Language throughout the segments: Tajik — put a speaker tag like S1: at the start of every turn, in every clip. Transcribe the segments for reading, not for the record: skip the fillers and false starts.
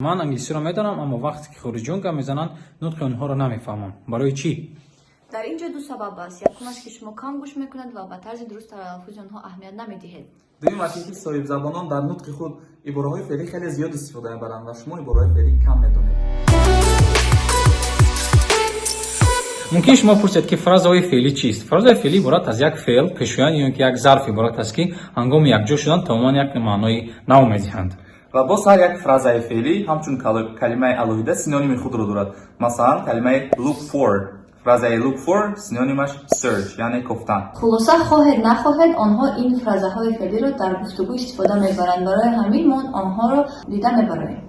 S1: Ман англисиро медонам, аммо вақте ки хориҷиён гап мезананд, нутқи онҳоро намефаҳмам. Барои чӣ?
S2: Дар ин ҷо ду сабаб аст. Якумаш, ки шумо кам гӯш мекунед ва ба тарзи дуруст талаффузи онҳо аҳамият намедиҳед.
S3: Дуюмаш ин ки соҳибзабонон дар нутқи худ ибораҳои феълӣ хеле зиёд истифода мебаранд ва шумо ибораҳои феълӣ кам медонед.
S1: Мумкин шумо пурсед, ки фразаҳои феълӣ чист? Фразаи феълӣ иборат аз як феъл, пешоянд ё ин ки як зарф иборат аст, ки ҳангоми якҷо шудан тамоман як маънои нав медиҳанд.
S3: Ва боз ҳар як фразаи феълӣ ҳамчун калимаи алоҳида синоними худро дорад. Масалан, калимаи look for, фразаи look for синонимаш search, яъне кофтан.
S2: Хулоса, хоҳед нахоҳед, онҳо ин фразаҳои феълиро дар гуфтугӯ истифода мебаранд. Барои ҳамин мо онҳоро дида мебароем.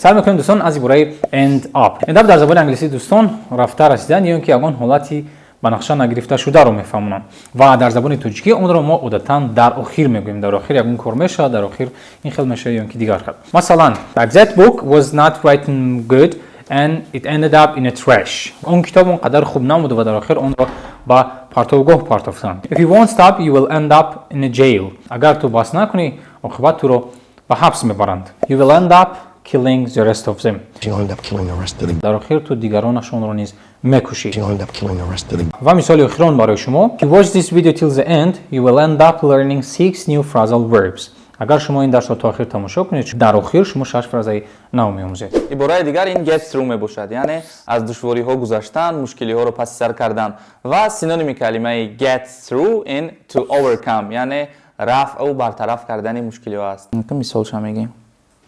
S1: Сар мекунем, дӯстон, аз ибораи end up. End up дар забони англисӣ, дӯстон, рафта расидан ё ин ки ягон ҳолати ба нақша нагирифташударо мефаҳмонанд ва дар забони тоҷикӣ онро мо одатан дар охир мегӯем. Дар охир ягон кор мешавад, дар охир ин хел мешавад ё ин ки дигар хел. Масалан, that book was not written good and it ended up in a trash. Он китоб он қадар хуб набуд ва дар охир онро ба партовгоҳ партофтанд. If you won't stop, you will end up in a jail. Агар ту бас накунӣ, оқибат туро ба ҳабс мебаранд. You will end up killing the rest of them.
S4: You'll end up killing the rest of them.
S1: Дар охир ту дигаронашонро низ мекушӣ.
S4: You'll end up killing the rest of them.
S1: Ва мисоли охирон барои шумо: If you watch this video till the end, you will end up learning six new phrasal verbs. Агар шумо ин дарсро то охир тамошо кунед, дар охир шумо шаш фразаи нав меомӯзед.
S3: Ибораи дигар ин get through мебошад, яъне аз душвориҳо гузаштан, мушкилиҳоро паси сар кардан. Ва синоними калимаи get through ин to overcome, яъне рафъу бартараф кардани мушкилиҳо аст. Мисолша мегӯем.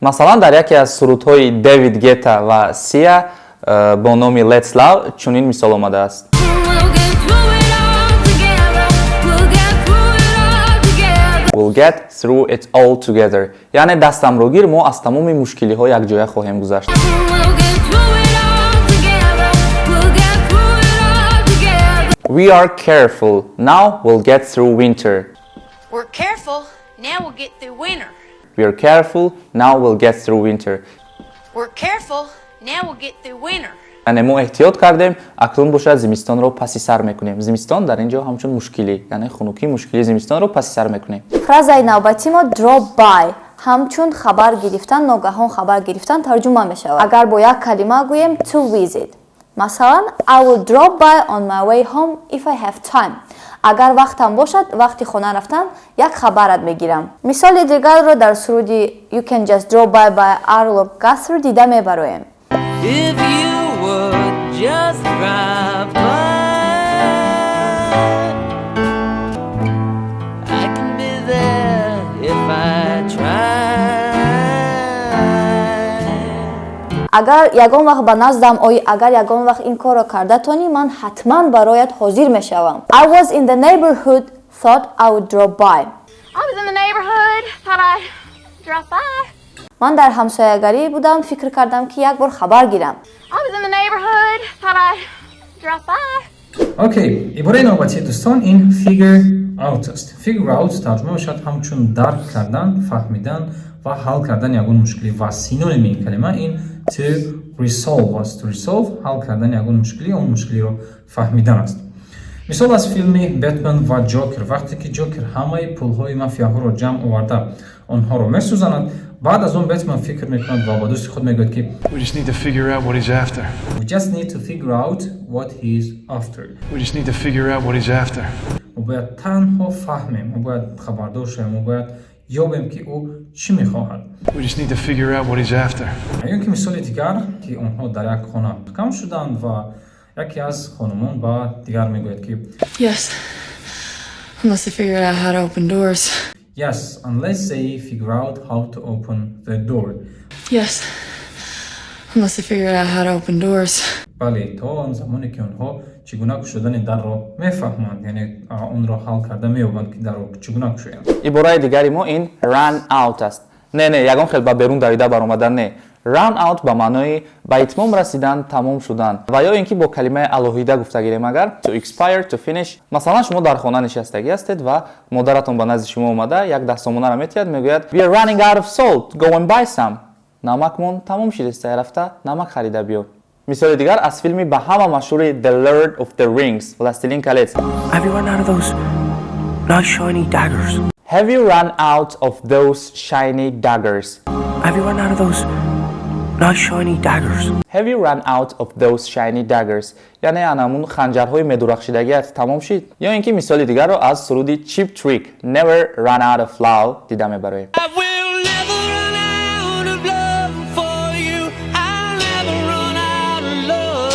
S3: Масалан, дар яке аз сурудҳои Дэвид Гета ва Сия бо номи Let's Love чунин мисол омадааст:
S5: We'll get through it all together. We'll get through it all together.
S3: We'll get through it all together, яъне дастамро гир, мо аз тамоми мушкилиҳо якҷоя хоҳем гузашт.
S5: We'll get through it all together. We'll get through it all together.
S3: We are careful. Now we'll get through winter.
S6: We're careful. Now we'll get through winter.
S3: We are careful. Now we'll get through winter.
S6: We're careful. Now we'll get through winter.
S3: Яъне мо эҳтиёт кардем, акнун бошад зимистонро паси сар мекунем. Зимистон дар ин ҷо ҳамчун мушкилӣ, яъне хунукӣ, мушкили зимистонро паси сар мекунем.
S2: Фразаи навбатӣ мо drop by ҳамчун хабар гирифтан, ногаҳон хабар гирифтан тарҷума мешавад. Агар бо як калима гӯем, to visit. Масалан, I will drop by on my way home if I have time. Агар вақтам бошад, вақти хона рафтан як хабарат мегирам. Мисоли дигарро дар суруди You Can Just Drop By by Arlo Guthrie дида мебароем.
S7: If you would just drop by, I can be there if I try.
S2: Агар ягон вақт ба наздам оӣ, агар ягон вақт ин корро карда тонӣ, ман ҳатман бароят ҳозир мешавам. I was in the neighborhood, thought I would drop by.
S6: I was in the neighborhood. Thought I'd drop by.
S2: Ман дар ҳамсоягарӣ будам, фикр кардам, ки як бор хабар гирам.
S6: I was in the neighborhood. Thought I'd drop by.
S1: Окей, ибораи навбатии, дӯстон, ин figure out аст. Figure out тарҷума мешавад ҳамчун дарк кардан, фаҳмидан ва ҳал кардани ягон мушкилӣ ва синоними ин калима ин to resolve аст. To resolve, ҳал кардани ягон мушкилӣ, он мушкилиро фаҳмидан аст. Мисол аз филми Бэтмен ва Ҷокер: вақте ки Ҷокер ҳамаи пулҳои мафияҳоро ҷамъ оварда, онҳоро месӯзанад, баъд аз он Бэтмен фикр мекунад ва ба дӯсти худ мегӯяд, ки
S8: We just need to figure out what he's after.
S1: We just need to figure out what he's after.
S8: We just need to figure out what he's after.
S1: Мо бояд танҳо фаҳмем, мо бояд хабардор шавем, мо бояд ёбем, ки ӯ чӣ мехоҳад.
S8: We just need to figure out what he's after.
S1: Ё ки мисоли дигар, ки онҳо дар як хона кам шуданд ва яке аз хонумон ба дигар мегӯяд, ки
S9: Yes. Unless they figure out how to open doors.
S1: Yes, unless they figure out how to open the door.
S9: Yes. Unless they figure out how to open doors.
S1: Бале, то он замоне ки онҳо чӣ гуна кушодани дарро мефаҳманд, яъне онро ҳал карда меёбанд, ки дарро чӣ гуна кушоянд.
S3: Ибораи дигари мо ин run out аст. Не, ягон хел ба берун давида баромадан не. Run out ба маънои ба итмом расидан, тамом шудан ва ё ин ки бо калимаи алоҳида гуфта гирем агар, to expire, to finish. Масалан, шумо дар хона нишастагӣ ҳастед ва модаратон ба назди шумо омада, як дастомонаро метиҳад, мегӯяд: "We are running out of salt, go and buy some." Намакмон тамом шидеста, рафта намак харида биё. Мисоли дигар аз филми ба ҳама машҳури The Lord of the Rings, Властелин колец.
S7: Have you run out of those nice shiny daggers?
S3: Have you run out of those shiny daggers?
S7: Have
S10: Have you run out of those nice shiny daggers?
S3: Have you run out of those shiny daggers? Яъне анамун ханҷарҳои медурахшидагиат тамом шид? Ё ин ки мисоли дигарро аз суруди Cheap Trick, "Never Run Out of Love", дида мебароем.
S7: I will never run out of love for you. I'll never run out of love.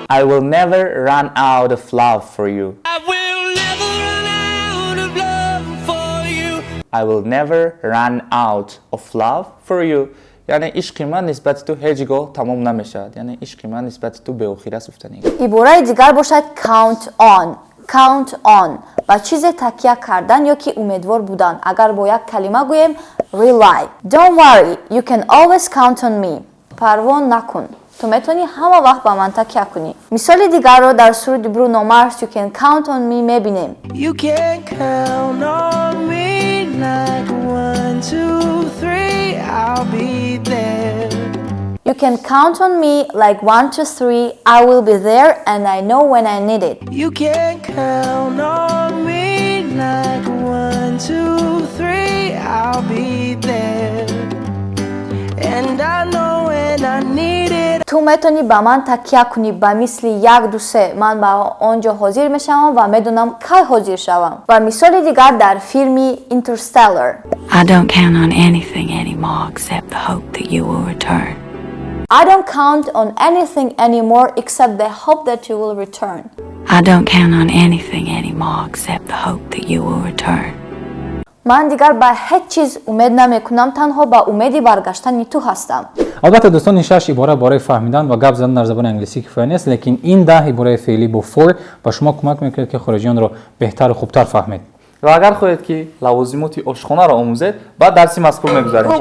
S3: I will never run out of love for you.
S7: I will never run out of love for you.
S3: I will never run out of love for you. Яъне ишқи ман нисбати ту ҳеҷ гоҳ тамом намешавад, яъне ишқи ман нисбати ту беохир аст, гуфтани.
S2: Ибораи дигар бошад count on. Count on — ба чизе такя кардан ё ки умедвор будан. Агар бо як калима гӯем, rely. Don't worry, you can always count on me. Парво накун, ту метавонӣ ҳама вақт ба ман такя кунӣ. Мисоли дигарро дар суруди Бруно Марс, "You Can Count on Me", мебинем.
S7: You can count on me like one, two, three, I'll be there.
S2: You can count on me like one, two, three, I will be there and I know when I need it.
S7: You can count on me like one, two, three, I'll be there. And I know when I need it.
S2: Ту метавонӣ ба ман такя кунӣ ба мисли як, ду, се, ман ба он ҷо ҳозир мешавам ва медонам, кай ҳозир шавам. Ва мисоли дигар дар филми Interstellar.
S9: I don't count on anything anymore except the hope that you will return.
S2: I don't count on anything anymore except the hope that you will return.
S9: I don't count on anything anymore except the hope that you will return.
S2: Ман дигар ба ҳеҷ чиз умед намекунам, танҳо ба умеди баргаштани ту ҳастам.
S1: Албатта, дӯстон, ин шаш ибора барои фаҳмидан ва гап задан дар забони англисӣ кифоя нест, лекин ин 10 ибораи феълӣ бо for ба шумо кӯмак мекунад, ки хориҷиёнро беҳтару хубтар фаҳмед.
S3: Ва агар хоҳед, ки лавозимоти ошхонаро омӯзед, ба дарси мазкур мегузарем.